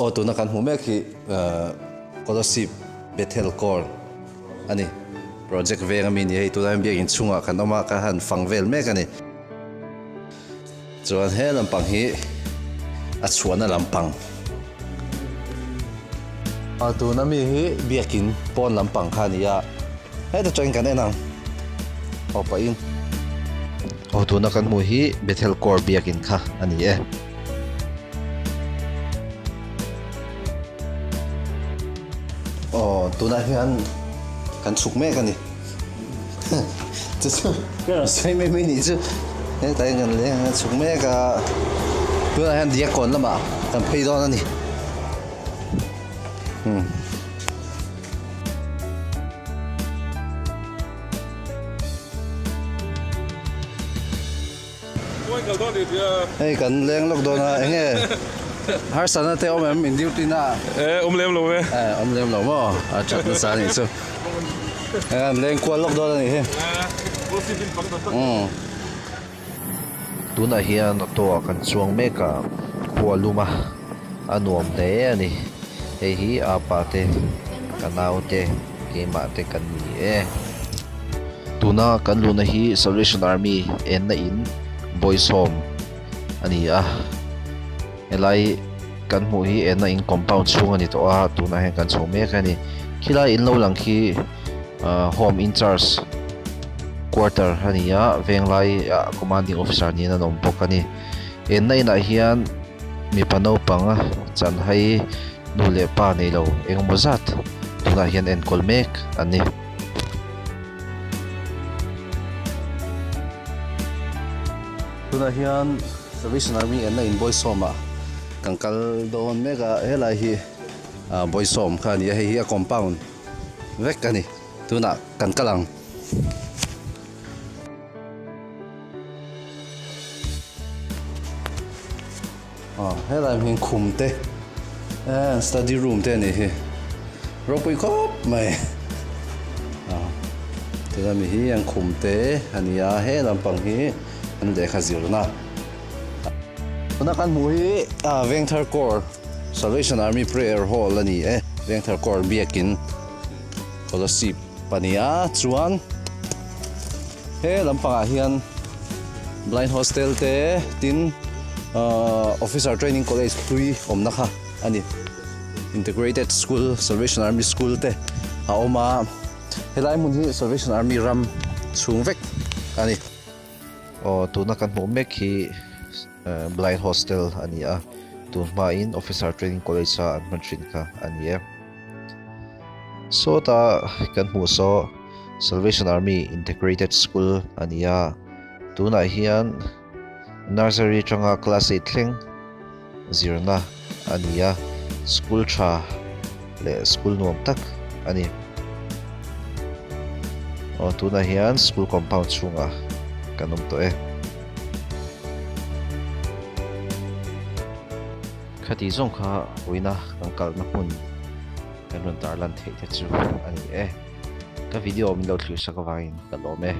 Aw tuna kan hmuh mek hi Kolasib Bethel Corps a ni. Project veng ami ni hei tunah hian biakin chhungah kan awm a ka han fang vel mek a ni. Chuan he lampang hi a chhuahna lampang. A tuna mi hi biakin pawn lampang kha a ni a, heta tangin kan en ang aw pahin. Aw tuna kan hmuh hi Bethel Corps biakin kha a ni e. Aw tunah hian kan chhuk mek a ni. Chu chu ka rawn sawi mai mai nih chu hetah hian kan leng a chhuk mek a tunah hian diakkawn lamah kan phei dawn a ni umm. Hei kan leng lawk dawn a enge harsatna te awm em in duty na e awm lem lo ve e awm lem lo maw a that nasa anih chu e an leng kual lawk dawn anih hi umm tunah hian auto ah kan chuang mek a khua lum a a nuam hle a ni hei hi apa te ka nau te keimah te kan ni e. Tuna kan luhna hi Salvation Army enna in Boys Home a ni a, helai kan hmuh hi enna in compound chhung a ni tawh a, tunah hian kan chho mek a ni. Khilai in lo lang khi Home in Charge Quarter a ni a, venglai ah Commanding Officer niin an awm bawk a ni. Enna inah hian mipa naupang chanhai nu leh pa nei lo engemaw zat tunah hian enkawl mek a ni. Tunah hian Salvation Army enna in Bawisawmah kan kal dawn mek a, helai hi Bawisawm kha a ni a, hei hi a compound vek a ni, tunah kan kal ang. Aw helai hming khum te eh study room te a nih hi ropui khawp mai aw tuna mi hi an khum te a ni a he lampang hi an lehkha zirna tuna kan hmuh hi ah Vengthar Corps Salvation Army Prayer Hall a ni e Vengthar Corps biakin Kolasib a ni a chuan he lampangah hian. Blind Hostel te tin Officer Training College hlui awmna kha a ni. Integrated School, Salvation Army School te a awm a, helai hmun hi Salvation Army ram chhung vek a ni. Aw tuna kan hmuh mek hi Blind Hostel a ni a, tun hmain Officer Training College a an hman thin kha a ni e. Sawta kan hmuh saw Salvation Army Integrated School a ni a, tunah hian Nursery atanga Class eight thleng zirna a ni a, school tha leh school nuam tak a ni. Aw tunah hian school compound chhungah kan awm tawh e. Khati zawng kha uina kan kalna hmun kan rawn tarlan theih te chu a ni e. Ka video min lo thlir sak avangin ka lawm e.